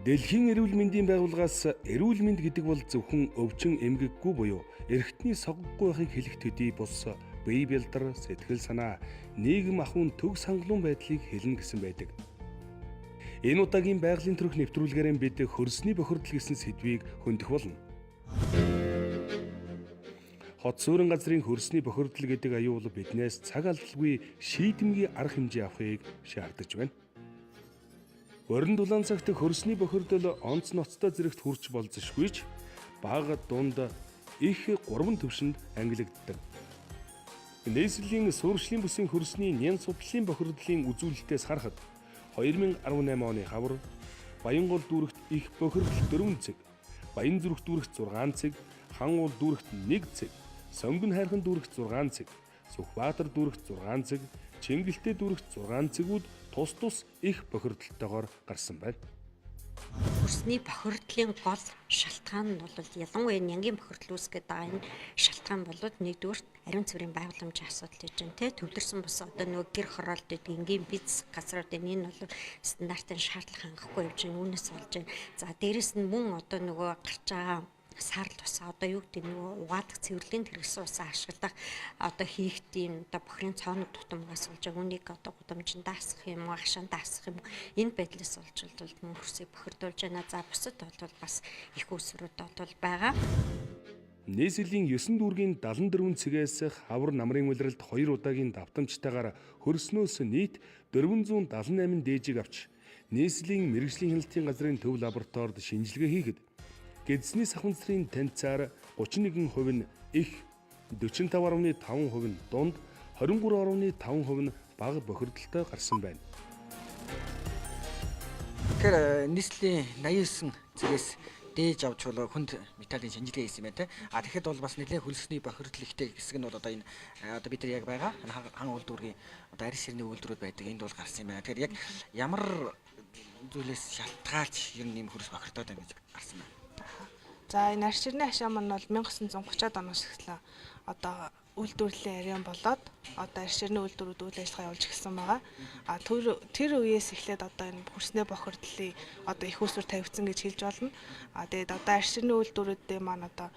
Дэлхийн эрүүл мэндийн байгууллагаас эрүүл мэнд гэдэг бол зөвхөн өвчин эмгэггүй буюу эрхтний соггогүй байхыг хэлэх төдий бус бие бэлдэр, сэтгэл санаа, нийгэм ахуйн төг сангалуун байдлыг хэлнэ гэсэн байдаг. Энэ удаагийн байгалийн төрөх нэвтрүүлгээр бид хөрсний бохирдол гэсэн сэдвийг хөндөх болно. Хот суурин газрын хөрсний бохирдол гэдэг аюул биднээс цаг алдалгүй шийдэмгий арга хэмжээ авахыг шаардаж байна. Орон дулаан цагт хөрсний бохирдол онц ноцтой зэрэгт хүрч болзошгүй ч бага, дунд, их гурван төвшөнд ангилагддаг. Нийслэлийн суурьшлийн бүсийн хөрсний нэн судлалын бохирдлын үзүүлэлтээс харахад 2018 оны хавар Баянгол дүүрэгт их бохирдол 4 цэг, Баянзүрх дүүрэгт 6 цэг, Хан уул дүүрэгт 1 цэг, Сонгон хайрхан дүүрэгт 6 цэг, Сүхбаатар дүүрэгт 6 цэг, Чингэлтэй дүүрэгт 6 цэгүүд тус тус их бохирдолтойгоор гарсан байна. Хөрсний бохирдлын гол шалтгаан нь бол ялангуяа нянгийн бохирдол үүсгээд байгаа энэ шалтгаан бол нэгдүгээр ариун цэврийн байгууламжийн асуудал гэж байна те. Төвлөрсөн бус одоо нөгөө гэр хороолт гэдэг энгийн бизнес газрууд энэ бол стандартын шаардлага хангахгүй явж байна. Үүнээс болж байна. За дээрэс нь мөн одоо нөгөө гарч байгаа саарл тусаа одоо юу гэдэг нөгөө угаадаг цэвэрлэгийн хэрэгсэн усаа ашиглах одоо хийх тийм одоо бохирын цооног тутамгаас болж байгаа. Үүнийг одоо гудамжинд даасгах юм уу, хашаанд даасгах юм уу, энэ байдлаас болж бол мөн хөрсийг бохирдуулж байна. За бусад бол бас их үүсвэрүүд бол байгаа. Нийслэлийн 9 дүүргийн 74 цэгээс хавар намрын улиралд 2 удаагийн давтамжтайгаар хөрснөөс нийт 478 дээжийг авч нийслэлийн мэргэжлийн хяналтын газрын төв лабораторид шинжилгээ хийхэд гэдэсний сахамцрын танцаар 31% нь их, 45.5% нь дунд, 23.5% нь бага бохирдолтой гарсан байна. Тэгэхээр нийслэлийн 89 цэгээс дээж авч болоо хүнд металлын шинжилгээ хийсэн байна те. А тэгэхэд бол бас нэлээд хөлсний бохирдол ихтэй хэсэг нь бол одоо энэ одоо бид нар яг байгаа хан уул дүүргийн одоо арьс ширний үйлдвэрүүд байдаг энд бол гарсан юм байна. Тэгэхээр яг ямар зүйлээс шалтгаалж ер нь ийм хөрс бохирдоод байна гэж гарсан байна. За энэ арьс ширний хашаа маань бол 1930-аад оноос эхлэн одоо үйлдвэрлэлийн ариун болоод одоо арьс ширний үйлдвэрүүд үйл ажиллагаа явуулж эхэлсэн байгаа. А тэр үеэс эхлээд одоо энэ хөрснөө бохирдлын одоо их үүсвэр тавигдсан гэж хэлж болно. А тэгээд одоо арьс ширний үйлдвэрүүдээ маань одоо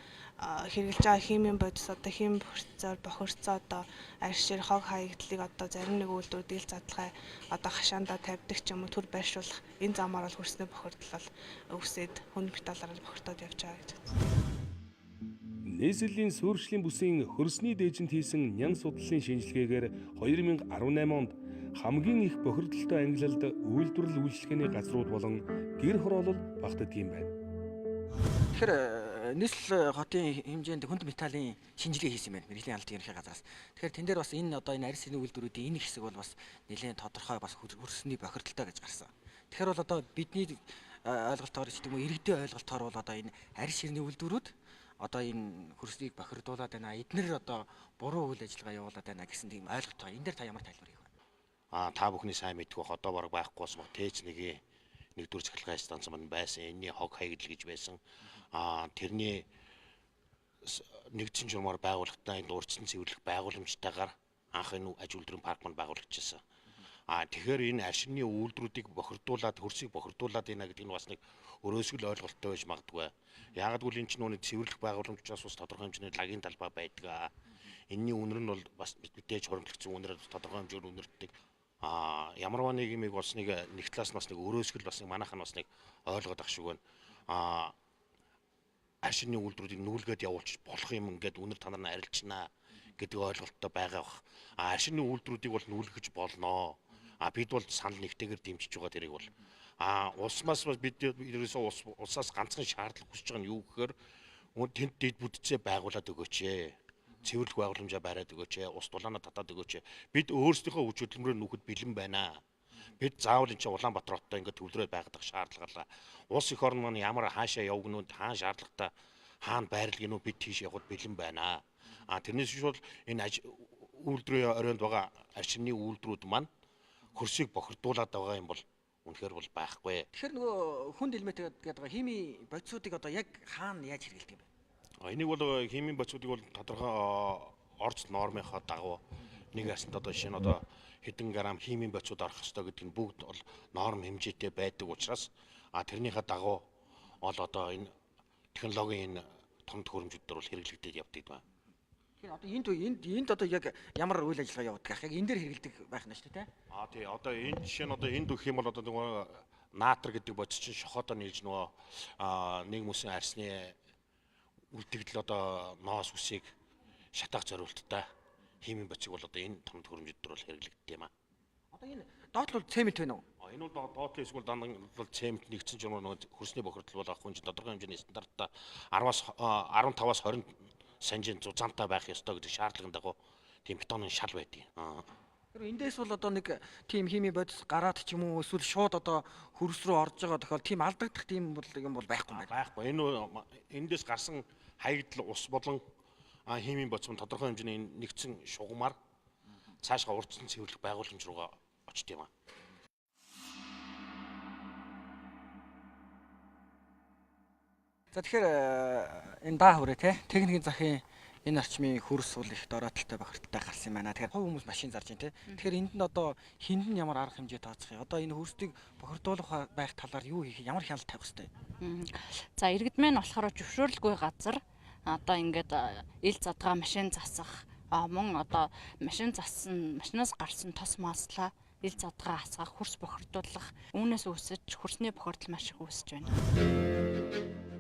хэрэглэж байгаа химийн бодис одоо хим бохирцоор бохирцоо одоо арьс шир хог хаягдлыг одоо зарим нэг үйлдвэрүүд ил задалгай одоо хашаандаа тавьдаг ч юм уу төр байршуулах энэ замаар бол хөрснөө бохирдол бол өвсөд хүнд металлаар бохирдоод явж байгаа гэж байна. Нийслэлийн суурьшлийн бүсийн хөрсний дээжинд хийсэн нян судлалын шинжилгээгээр 2018 онд хамгийн их бохирдолтой ангилалд үйлдвэрлэл үйлчилгээний газрууд болон гэр хороолол багтдаг юм байна. Тэгэхээр нийслэл хотын хэмжээнд хүнд металлын шинжилгээ хийсэн байна. Мэргэжлийн хяналтын ерөнхий газраас. Тэгэхээр тэн дээр бас энэ одоо энэ арьс ширний үйлдвэрүүдийн энэ хэсэг бол бас нэлээд тодорхой бас хөрсний бохирдолтой гэж гарсан. Тэгэхээр бол одоо бидний ойлголтоор ч гэдэг юм уу иргэдийн ойлголтоор бол одоо энэ арьс ширний үйлдвэрүүд одоо энэ хөрснийг бохирдуулаад байна. Эднэр одоо буруу үйл ажиллагаа явуулаад байна гэсэн тийм ойлголт байгаа. Энэ дээр та ямар тайлбар хийх вэ? А та бүхний сайн мэдэх бах одоо бараг байхгүй болсон баг тээч нэгийн нэгдүгээр цахилгаан станц маань байсан. Энийний хог хаягдл гэж байсан. А тэрний нэгдсэн журмаар байгууллагатай энэ урьдчилан цэвэрлэх байгууламжтайгаар анх энэ аж үйлдвэрийн парк маань байгуулагдчихсан. А тэгэхээр энэ аршины үйлдвэрүүдийг бохирдуулаад хөрсийг бохирдуулаад байна гэдэг нь бас нэг өрөөсгөл ойлголттой байж магадгүй. Яагаад гэвэл энэ чинь нүг цэвэрлэх байгууламжаас бас тодорхой хэмжээний лагийн талбай байдаг. Энийний үнэр нь бол бас мэдээж хуримтлагдсан үнээр тодорхой хэмжээгээр үнэртдэг. А ямарваа нэг юмыг бас нэг нэг талаас нь бас нэг өрөөсгөл бас нэг манайх нь бас нэг ойлгоод ах шиг байна. А аршины үйлдвэрүүдийг нүүлгээд явуулчих болох юм ингээд үнэр та нар нь арилжнаа гэдэг ойлголттой байгаа бах. А аршины үйлдвэрүүдийг бол нүүлгэж болноо. А бид бол санал нэгтэйгээр дэмжиж байгаа тэрийг бол. А улсмаас бид ерөөсөө улсаас ганцхан шаардлага хүсэж байгаа нь юу гэхээр тэнд дэд бүтцээ байгуулад өгөөч ээ. Цэвэрлэх байгууламжаа бариад өгөөч ээ. Ус дулаанаа татаад өгөөч ээ. Бид өөрсдийнхөө хүч хөдөлмөрөөр нүүхэд бэлэн байна. Бид заавал энэ чинь Улаанбаатар хоттой ингээд төвлөрөөд байгадаг шаардлага. Улс эх орн маань ямар хаашаа явгнууд хаан шаардлагатай хаана байрлал гинүү бид тийш явхад бэлэн байна. А тэрнээс биш бол энэ үйлдвэрийн оройнд байгаа арчимны үйлдвэрүүд маань хөрсийг бохирдуулад байгаа юм бол үнэхээр бол байхгүй. Тэгэхээр нөгөө хүнд элемент гэдэг байгаа химийн бодисуудыг одоо яг хаана яаж хэрэглэдэг юм бэ? Энийг бол химийн бодисуудыг бол тодорхой орц нормынхаа дагуу нэг ясанд одоо жишээ нь одоо хэдэн грамм химийн бодисууд орох ёстой гэдэг нь бүгд бол норм хэмжээтэй байдаг учраас А тэрнийхээ дагуу ол одоо энэ технологийн энэ том төхөөрөмжүүд дээр бол хэрэглэгдээд явдаг байна. Тэгэхээр одоо энд одоо яг ямар үйл ажиллагаа явуудаг байх? Яг энэ дээр хэрэглэдэг байх нь шүү дээ, тэ? А тий, одоо энэ жишээ нь одоо энд өгөх юм бол одоо нөгөө наатар гэдэг бодис чинь шохоодоо нийлж нөгөө нэг мөсөн арсны үлдэгдэл одоо ноос үсийг шатаах зориулттай химийн бодисыг бол одоо энэ том төхөөрөмжүүд дээр бол хэрэглэгддэг юм а. Одоо энэ доотлол цемент байна уу? Энэ бол доотлын эсвэл дандаа бол цемент нэгдсэн ч юм уу нөгөө хөрсний бохирдол бол авахгүй чинь тодорхой хэмжээний стандарттай 10-аас 15-аас 20 санжийн зузаантай байх ёстой гэдэг шаардлагын дагуу тийм бетонын шал байдаг. Тэр эндээс бол одоо нэг тийм химийн бодис гараад ч юм уу эсвэл шууд одоо хөрс рүү орж байгаа тохиол тийм алдагдах тийм бол юм бол байхгүй байна. Байхгүй. Энэ эндээс гарсан хаягдл ус болон химийн бодис нь тодорхой хэмжээний нэгдсэн шугамар цаашгаа урдсан цэвэрлэх байгууламж руугаа очт юм аа. За тэгэхээр энэ даа хүрээ те техникийн захын энэ орчмын хөрс бол их дороотолтой бохирдолтой гарсан юм байна. Тэгэхээр хувь хүмүүс машин зарж байна те. Тэгэхээр энд нь одоо хинд нь ямар арга хэмжээ тооцох юм? Одоо энэ хөрсдийг бохирдуулах байх талаар юу хийх, ямар хяналт тавих хэвтэй? За иргэд мэн болохоор зөвшөөрлгүй газар одоо ингээд ил задгаа машин засах, мөн одоо машин зассан, машинаас гарсан тос маслаа ил задгаа асгах, хөрс бохирдуулах, үүнээс үүсэж хөрсний бохирдол маш их үүсэж байна.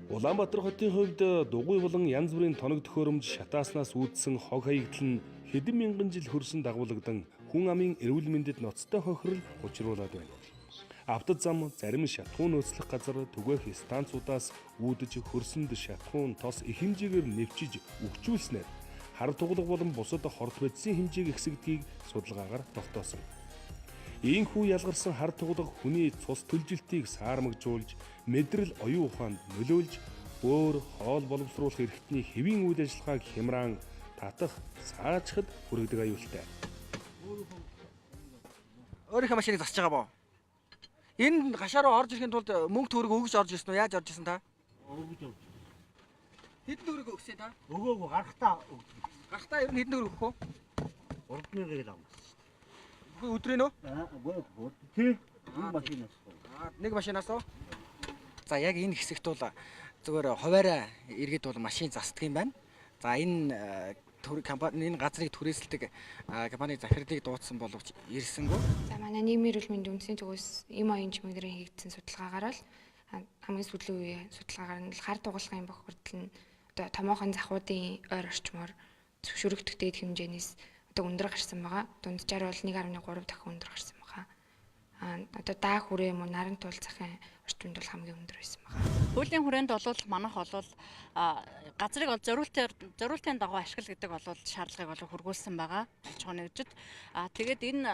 Улаанбаатар хотын хувьд дугуй болон янз бүрийн тоног төхөөрөмж шатааснаас үүдсэн хог хаягдал нь хэдэн мянган жил хөрсөн дагуулгадан хүн амын эрүүл мэндэд ноцтой хохирол учруулад байна. Автозам зарим шатхуун нөөцлөх газар түгээх станцуудаас үүдэж хөрсөнд шатхуун тос их хэмжээгээр нэвчиж өгчүүлснээр хар туглага болон бусад хорт бодисын хэмжээг ихсэгдгийг судалгаагаар тогтоосон. Ийхүү ялгарсан хар туглага хүний цус төлжилтийг саармагжуулж, мэдрэл оюун ухаанд нөлөөлж, өөр хоол боловсруулах эрхтний хэвийн үйл ажиллагааг хямраан татах, саажхад хүргэдэг аюултай. Өөрийнхөө машиныг засаж байгаа боо. Энэ гашаа руу орж ирэхин тулд мөнгө төгрөг өгж орж ирсэн үү? Яаж орж ирсэн та? Өгж орж. Хэдэн төгрөг өгсөн та? Өгөөгүй гарахтаа өгдөг. Гарахтаа ер нь хэдэн төгрөг өгөх вэ? 3000-ыг авсан. Бүхэн өдрийн үү? Аа, тий. Нэг машинаас. Нэг машинаас уу? За яг энэ хэсэгт бол зүгээр хуваараа иргэд бол машин засдаг юм байна. За энэ компани энэ газрыг түрээсэлдэг компани захирлыг дуудсан боловч ирсэнгүй. За манай нийгмийн эрүүл мэндийн үндэсний төвөөс эм оюун чимээгэрийн хийгдсэн судалгаагаар л хамгийн сүүлийн үеийн судалгаагаар нь хар тугалгын бохирдол нь одоо томоохон захуудын ойр орчмоор зөвшөөрөгдөх дээд хэмжээнээс одоо өндөр гарсан байгаа. Дунджаар бол 1.3 дахин өндөр гарсан байгаа. Одоо даа хүрээ юм уу наран туул захын орчимд бол хамгийн өндөр байсан байгаа. Хуулийн хүрээнд бол манайх бол газрыг бол зориултын дагуу ашигла гэдэг бол шаардлагыг бол хүргүүлсэн байгаа. Аж ахуйн нэгжид. Тэгээд энэ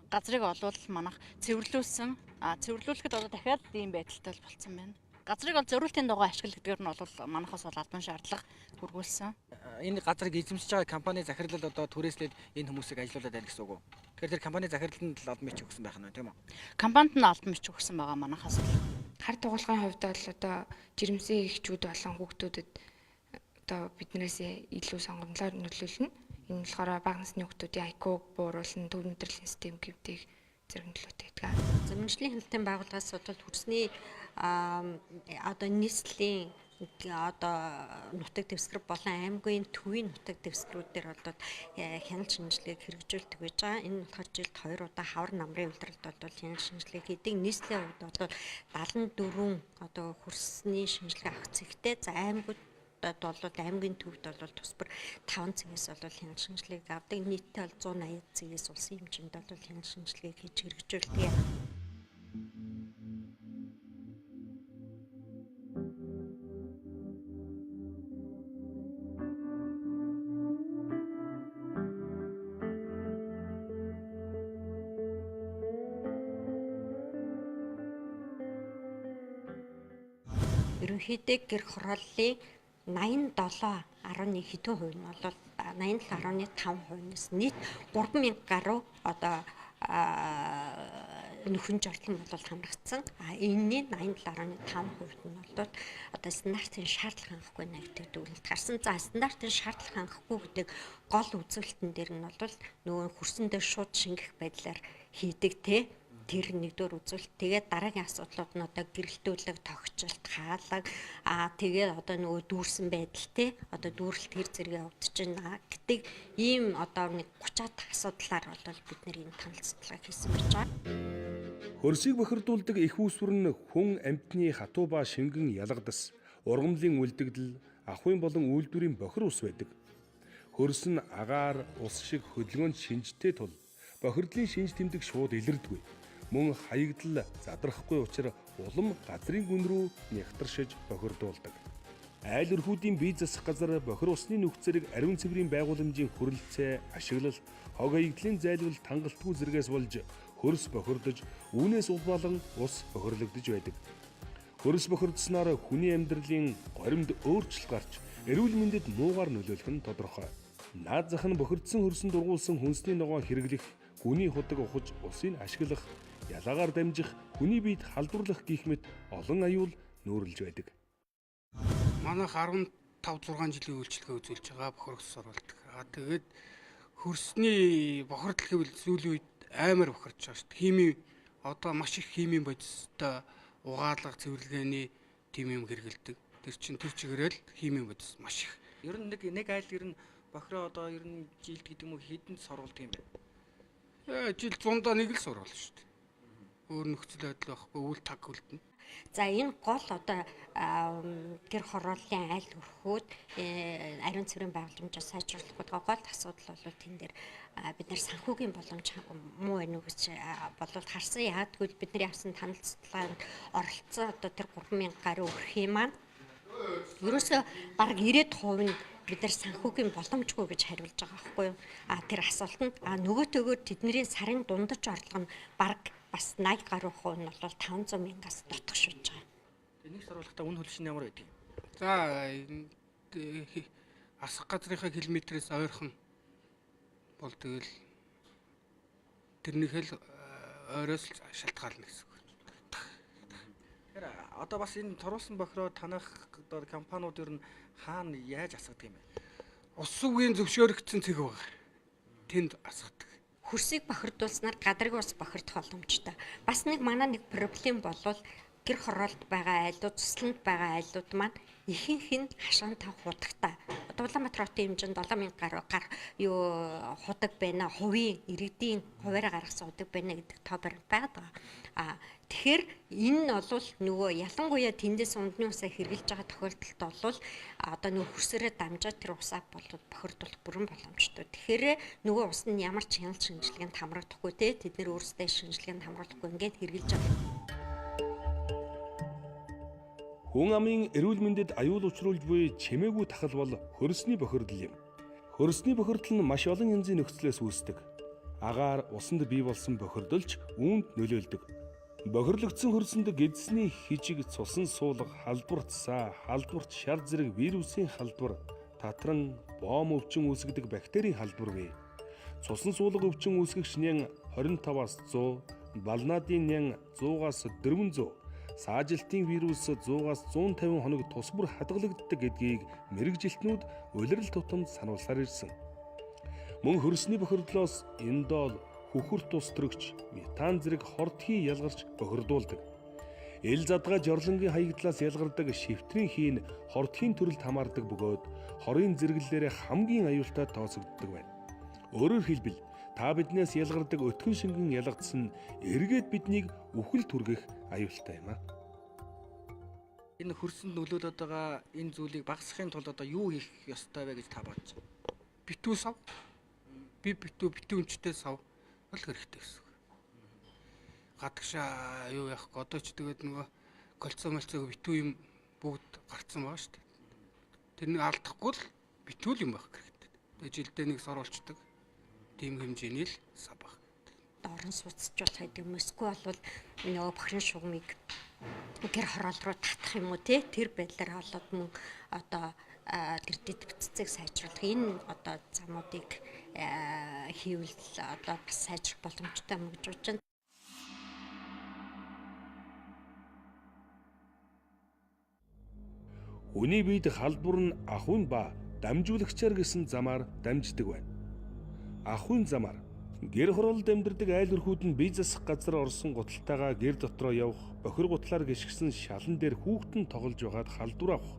газрыг бол манайх цэвэрлүүлсэн. Цэвэрлүүлэхэд одоо дахиад ийм байдалтай болцсон байна. Газрыг бол зориултын дагуу ашигла гэдгээр нь бол манайхаас бол албан шаардлага хүргүүлсэн. Энэ газрыг эзэмшиж байгаа компани захирлал одоо түрээслээд энэ хүмүүсийг ажилуулад байна гэсэн үг үү? Тэгэхээр тэр компани захирланд л албан бичиг өгсөн байх нь тийм үү? Компанид нь албан бичиг өгсөн байгаа манайхаас. Хар тугалгын хувьд бол одоо жирэмсэн эхчүүд болон хүүхдүүдэд одоо биднээс илүү сонгомлоор нөлөөлнө. Энэ болохоор бага насны хүүхдүүдийн IQ бууруулна, төв мэдрэлийн систем гэмтэх зэрэг нөлөөтэй байдаг. За мэргэжлийн хяналтын байгууллагаас бол хөрсний одоо нийслэлийн одоо нутаг дэвсгэр болон аймгийн төвийн нутаг дэвсгэрүүд дээр бол хяналт шинжилгээг хэрэгжүүлдэг байж байгаа. Энэ нь болохоор жилд 2 удаа хавар намрын улиралд бол хяналт шинжилгээг хийдэг. Нийслэлийн хувьд бол 74 одоо хөрсний шинжилгээ авах зэгтэй. За аймагуд бол аймгийн төвд бол тус бүр 5 цэгээс бол хяналт шинжилгээг авдаг. Нийтдээ бол 180 цэгээс улсын хэмжээнд бол хяналт шинжилгээг хийж хэрэгжүүлдэг. Ерөнхийдөө гэр хорооллын 87.1 хэдэн хувь нь бол 87.5%-аас нийт 3000 гаруй одоо нөхөн жордлон бол хамрагдсан. А энэний 87.5% нь бол одоо стандартын шаардлага хангахгүй гэдэг дүгнэлт гарсан. За стандартын шаардлага хангахгүй гэдэг гол үзүүлэлтэн дээр нь бол нөгөө хөрсөн дээр шууд шингэх байдлаар хийдэг те. Тэр нэгдүгээр үзүүлэлт. Тэгээд дараагийн асуудлууд нь одоо гэрэлтүүлэг, тогтчлт, хаалга, тэгээд одоо нөгөө дүүрсэн байдал те, одоо дүүрэлт хэр зэрэг явагдаж байна гэдэг ийм одоо нэг 30-аад асуудлаар бол бид нэр энэ танил судалгаа хийсэн байж байгаа. Хөрсийг бохирдуулдаг их үүсвэр нь хүн амьтны хатуу ба шингэн ялгадас, ургамлын үлдэгдэл, ахуйн болон үйлдвэрийн бохир ус байдаг. Хөрс нь агаар, ус шиг хөдөлгөөнд шинжтэй тул бохирдлын шинж тэмдэг шууд илэрдэггүй. Мөн хаягдал задрахгүй учир улам газрын гүн рүү нягтаршиж бохирдуулдаг. Айл өрхүүдийн бие засах газар бохир усны нөхц зэрэг ариун цэврийн байгууламжийн хүрэлцээ, ашиглалт, хог хаягдлын зайлвал тангалтгүй зэргээс болж хөрс бохирдож, үүнээс улбаалan ус бохирлогдож байдаг. Хөрс бохирдсоноор хүний амьдралын горимд өөрчлөлт гарч, эрүүл мэндэд муугаар нөлөөлөх нь тодорхой. Наад зах нь бохирдсон хөрсөнд ургуулсан хүнсний ногоон хэрэглэх, хүний худаг ухаж усыг ашиглах, ялаагаар дамжих, хүний биед халдварлах гэх мэт олон аюул нүүрлж байдаг. Манайх 15 6 жилийн үйлчилгээ үзүүлж байгаа бохирдол сурвалдаг. Тэгээд хөрсний бохирдол гэвэл сүүлийн үед амар бохирдож байгаа шүү дээ. Химийн одоо маш их химийн бодистой угаалга цэвэрлэгээний тим юм хэрэгэлдэг. Тэр чинь тэр чигээрэл химийн бодис маш их. Ер нь нэг айл ер нь бохироо одоо ер нь жилд гэдэг юм уу хэдэнд сурвалдаг юм бэ? Жил 100-даа нэг л сурвал шүү дээ. Өөр нөхцөл байдал байхгүй, үйл таг үлдэнэ. За энэ гол одоо гэр хорооллын айл өрхүүд ариун цэврийн байгууламжаа сайжруулах гэдэг гол асуудал бол тэн дээр бид нар санхүүгийн боломж муу байна уу гэж болвол харсан. Яагаад гэвэл бидний авсан танил судалгаанд оролцсон одоо тэр 3000 гаруй өрхийн маань ерөөсөө бараг 90% нь бид нар санхүүгийн боломжгүй гэж хариулж байгаа байхгүй юу? Тэр асуултанд нөгөөтэйгөр тэдний сарын дундаж орлого нь бараг бас 80 гаруй хувь нь бол 500 мянгаас дотох шүүж байгаа. Нэг сурвалжлагтаа үн хөлш нь ямар байдаг юм? За асах газрынхаа километрээс ойрхон бол тэгэл тэрнийхээ л ойроос шалтгаална гэсэн үг. Тэгэхээр одоо бас энэ туруулсан бохироо танах одоо компаниуд ер нь хаана яаж асгадаг юм бэ? Ус үгийн зөвшөөрөгдсөн цэг байгаа. Тэнд асгадаг. Хөрсийг бохирдуулснаар гадрыг ус бохирдох боломжтой. Бас нэг манай нэг проблем болвол гэр хороолд байгаа айлууд, цусланд байгаа айлууд маань ихэнх нь хашаан тав худагтай. Одоо Улаанбаатар хотын хэмжээнд 7000 гаруй гар юу худаг байна, хувийн иргэдийн хуваараа гаргасан худаг байна гэдэг тоо баримт байгаад байгаа. Тэгэхээр энэ нь бол нөгөө ялангуяа тэндээс ундны усаа хэрэглэж байгаа тохиолдолд бол одоо нөгөө хөрсөрөө дамжаад тэр усаа бол бохирдуулах бүрэн боломжтой. Тэгэхээр нөгөө ус нь ямар ч хяналт шинжилгээнд хамрагдахгүй те, тэд нэр өөрсдөө шинжилгээнд хамруулахгүй ингээд хэрэглэж байгаа. Хүн амын эрүүл мэндэд аюул учруулж буй чимээгүй тахал бол хөрсний бохирдол юм. Хөрсний бохирдол нь маш олон янзын нөхцлөөс үүсдэг. Агаар усанд бий болсон бохирдолч үүнд нөлөөлдөг. Бохирлогдсон хөрсөнд гэдэсний хижиг, цусан суулга, халдварт саа, халдварт шар зэрэг вирусын халдвар, татран, бом өвчин үүсгэдэг бактерийн халдвар бий. Цусан суулга өвчин үүсгэх шинийн 25-аас 100, балнадын нян 100-аас 400, саажилтын вирус 100-аас 150 хоног тус бүр хадгалагддаг гэдгийг мэрэгжилтнүүд улирал тутамд сануулсаар ирсэн. Мөн хөрсний бохирдлоос индол, хөхөр тус төрөгч, метан зэрэг хортхий ялгарч бохирдуулдаг. Эл задгаа жорлонгийн хаягдлаас ялгардаг шифтрийн хийн хортхийн төрөлд хамаардаг бөгөөд хорын зэрэглэлээрээ хамгийн аюултай тооцогддог байна. Өөрөөр хэлбэл та биднээс ялгардаг өтгөн шингэн ялгадсан нь эргээд биднийг үхэл түргэх аюултай юм а. Энэ хөрсөнд нөлөөлөд байгаа энэ зүйлийг багасгахын тулд одоо юу хийх ёстой вэ гэж та бодож байна? Битүү сав. Би битүү битүү өмчтэй сав бол хэрэгтэй гэсэн үг. Гадагшаа юу яахгүй одоо ч тэгээд нөгөө кольцо молцоог битүү юм бүгд гарцсан байгаа шүү дээ. Тэрнийг алдахгүй л битүү л юм байх хэрэгтэй. Тэгээд жилдээ нэг сурвалждаг. Тийм хэмжээний л сав байх. Орон сууцч болох гэдэг юм эсвэл бол нөгөө бохирын шугамыг гэр хороол руу татах юм уу те, тэр байдлаар олоод мөн одоо тэр дэд бүтцийг сайжруулах энэ одоо замуудыг хийвэл одоо бас сайжрах боломжтой юм гэж бодож байна. Хүний биед халдвар нь ахуйн ба дамжуулагчаар гэсэн замаар дамждаг байна. Ахуйн замаар Гэр хороолд амьдардаг айл өрхүүд нь бие засах газар орсон гуталтайгаа гэр дотроо явах, бохир гутлаар гიშгсэн шалан дээр хүүхдэн тоглож байгаад халдвар авах,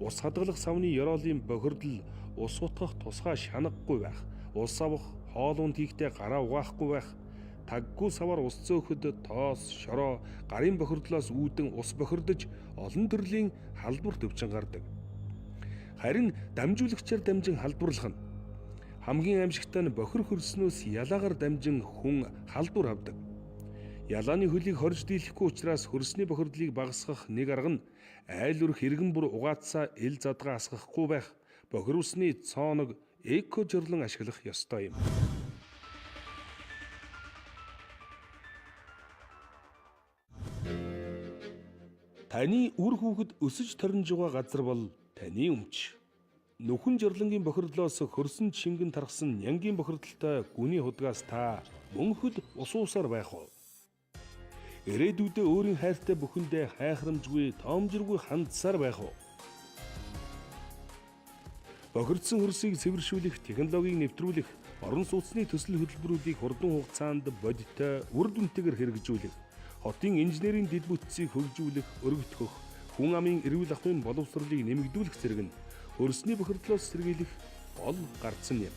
ус хадгалах савны ёроолын бохирдол, ус утгах тусгай шанаггүй байх, ус авах, хоол унд хийхдээ гараа угаахгүй байх, таггүй савар ус зөөхөд тоос, шороо, гарын бохирдлоос үүдэн ус бохирдож олон төрлийн халдвар төвчин гардаг. Харин дамжуулагчаар дамжин халдварлах нь хамгийн аимшигтай нь бохир хөрснөөс ялаагаар дамжин хүн халдвар авдаг. Ялааны хөлийг хорж дийлэхгүй учраас хөрсний бохирдлыг багасгах нэг арга нь айл өрх иргэн бүр угаацсаа эл задгаа асгахгүй байх, бохир усны цооног эко жорлон ашиглах ёстой юм. Таны үр хүүхэд өсөж торнож байгаа газар бол таны өмч. Нүхэн жорлонгийн бохирдлоос хөрсөн шингэн тархсан нянгийн бохирдолтой гүний худгаас та мөнхөд ус уусаар байх уу? Ирээдүйдээ өөрийн хайртай бүхэндээ хайхрамжгүй, тоомжиргүй хандсаар байх уу? Бохирдсон хөрсийг цэвэршүүлэх, технологиг нэвтрүүлэх, орон сууцны төсөл хөтөлбөрүүдийг хурдан хугацаанд бодиттой, үр дүнтэйгээр хэрэгжүүлэх, хотын инженерийн дэд бүтцийг хөгжүүлэх, өргөтгөх, хүн амын эрүүл ахуйн боловсролыг нэмэгдүүлэх зэрэг нь хөрсний бохирдлоос сэргийлэх гол гарцсан юм.